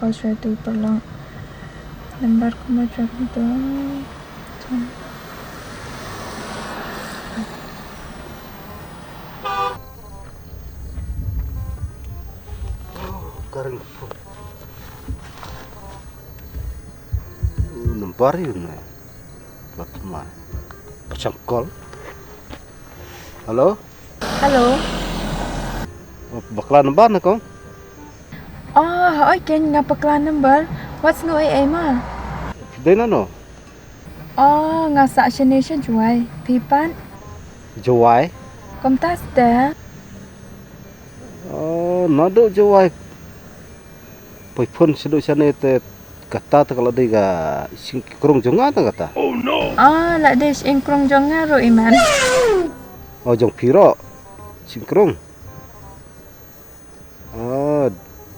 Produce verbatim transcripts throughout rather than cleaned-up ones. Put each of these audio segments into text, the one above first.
Shwa tu paralok. Number kumno shwa tu. Karing. Number ïa na. Bat ma. Pachang call. Hello? Hello. Bakla number na kong? Oh, oi ken nga bakla number. What's no ai ai ma? Dei na no? Oh, nga sah shane sha Jowai. Phi pat? Jowai? Kumta ste? Oh, naduh Jowai. Poi phone shaduh shane te kata te ka la dei ka shynkrung jong nga te kata. Ah, la dei shynkrung jong nga ruh i man. Oh, jong phi ruh. Shynkrung. Ah,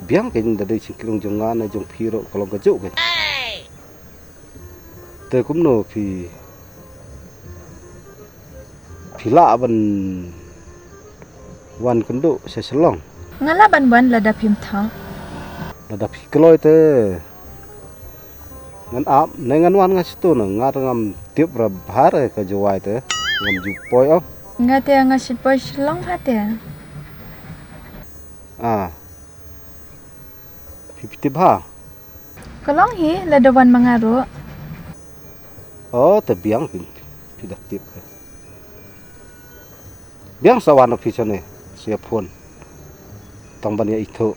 biang kein da dei shynkrung jong nga ne jong phi ruh ka long kajuh kein. Te kumno phi, phi lah ban wan kynduh sha Shillong? Nga lah ban wan lada phim thang. Lada phi kloi te ngan ap ne ngan wan nga sha tu ne, nga te ngam tip ra bha re ka Jowai te. Ngam ju poi o. Nga te nga shu poi Shillong ha te. Ah. Phi, phi tip bha? Ka long hi, lada wan ma nga ruh. Oh, te biang phi, phi da tip. Biang sa wan phi shane, sa ïa phone. Tang ban ïa ithuh.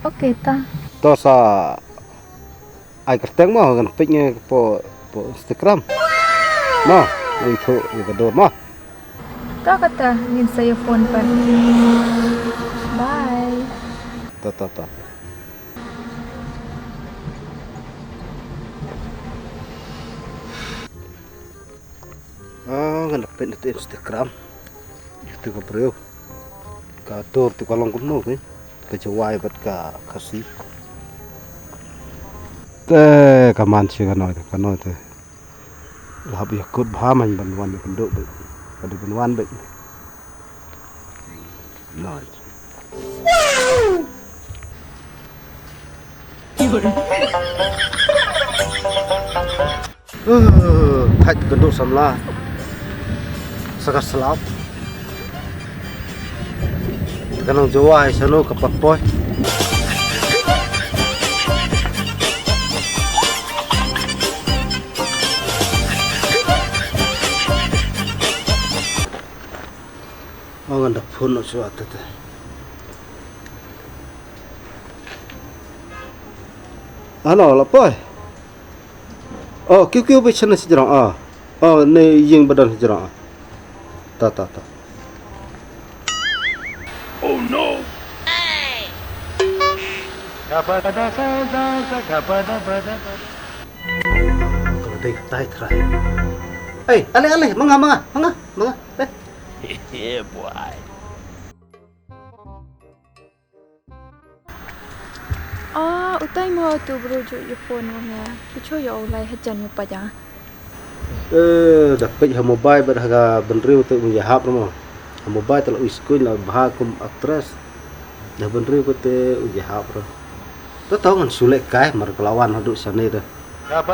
Okay ta. To sa ai kyrteng mo, ngan peit ngi po, po Instagram. Mo, ngan ithuh ïa ka dur mo. To kata, ngin sa ïa phone pat. Bye. To, to, to. Ah, ngan da peit na te Instagram. Ïa te ka briew. Ka dur te ka long kumno kein. Ka Jowai bad ka Khasi. Te ka man shi ka noi te, ka noi te. La hap ïa kut bha man ban wan ïa kynduh bad. Ka dei ban wan bad. Noi. Uh, thait kynduh samla. Sa ka slap. Ka nong Jowai shano ka pat poi. Oh, ngan da phone noh shuwa te te. Hello, la poi. Oh, kiew kiew beit shane sha jrong ah. Oh, ne ïing ba don sha jrong ah. Ta ta ta. Oh no. Ka dei ka tai trai. Ei, ale ale, ma nga ma nga ma nga ma nga. Eh. Yeah boy. Ah, utai mo tu bru ju ïa phone mo nga. Ki cho ïa u lai hajan ïa pa ja. Eh, da peit ha mobile bad ha ka bynriew te u ïahap mo. Ha mobile te la u screen la bha kum actress. Da bynriew ko te u ïahap ro. To to ngan shu leh kai mar ka la wan haduh shane te. Ah,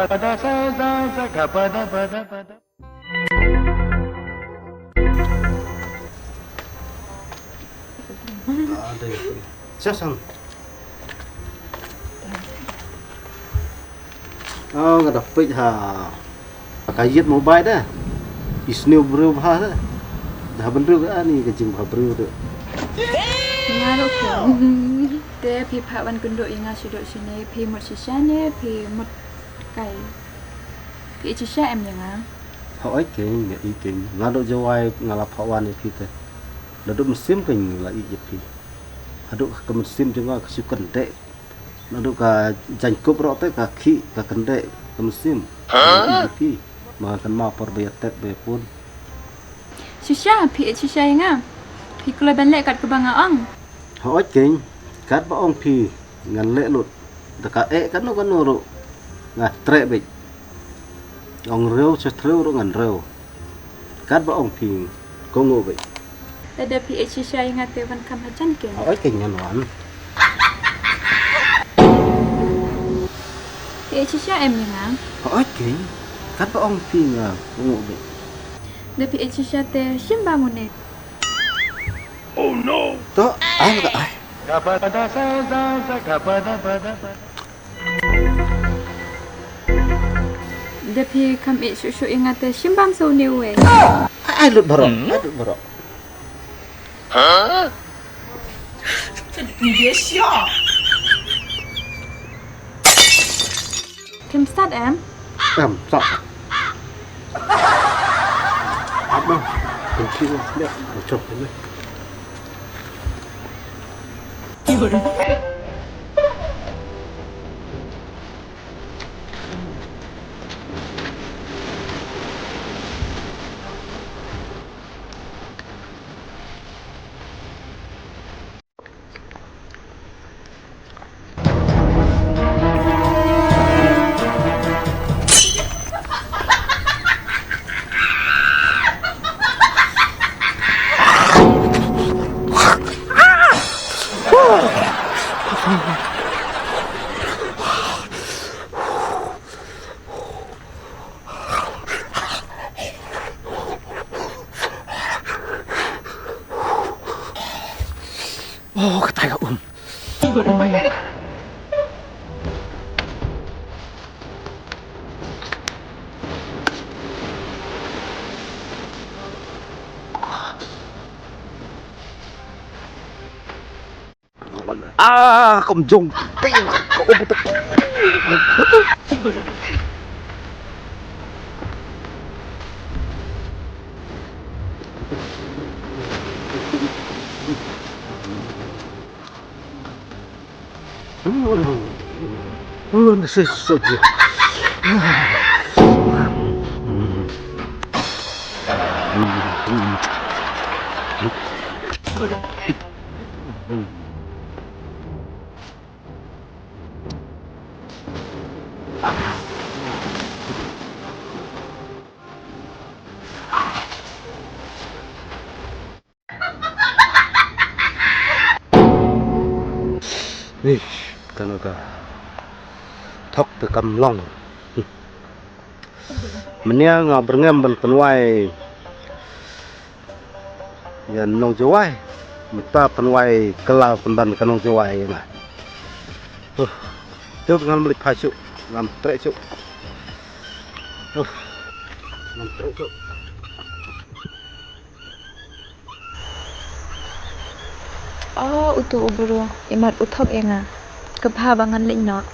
dei. Sha, sha. Oh, nga da peit ha. Ka ïit mobile da. Isniew briew bha da. Da bynriew ka ani ka jingbha briew da. Nga ruh ko. Te phi phah wan kynduh ïa nga sha doh shane, phi mut shisha ne phi mut kai. Phi ïeit shisha em ïa nga? Hooid keiñ, nga ïeit keiñ. Nga dei Jowai nga la phah wan ïa phi te. Naduh mynsiem keiñ nga la ïeit ïa phi. Haduh ka mynsiem jong nga ka shu kyndeh. Naduh ka jaiñkup ruh te ka khih ka kyndeh ka mynsiem. Nga la ïeit ïa phi. Ma nga kynmaw por ba ïa tep ba ïa pun. Shisha, phi ïeit shisha ïa nga. Phi kloi ban leh kat kaba nga ong. Hooid keiñ, kat ba ong phi ngan leh lut. Da ka eh kano kano ruh nga treh beit. Ong riew sha thriew ruh ngan riew. Kat ba ong phi kohnguh beit. Lada phi ïeit shisha ïa nga te wan kham hajan keiñ. Hooid keiñ ngan wan. Ïeit shisha em ïa nga? Hooid keiñ. Katba ong phi nga kohnguh beit. Da phi ïeit shisha te shim bam une. Oh no. To, ai la ka ai. Da phi kham ïeit shuh shuh ïa nga te shim bam sa une uwei. Ai, ai lut baroh. Hmm? Ai lut baroh. Phim start em? Em, start. Ap noh. Kunci noh. Ïa, chop noh. Oh, ka tai ka um. Ah, ka um jong. Ka um. Ish, kano ka thok te kam long. Mynne nga byrngem ban pynwai ïa nong Jowai. Mynta pynwai kylla pynban ka nong Jowai ïa nga. Huh. Te ngam leit phai shuh, ngam treh shuh. Huh. Ngam treh shuh. O uto u bru, imat u thok ïa nga. Ka bha ba ngan leit noh.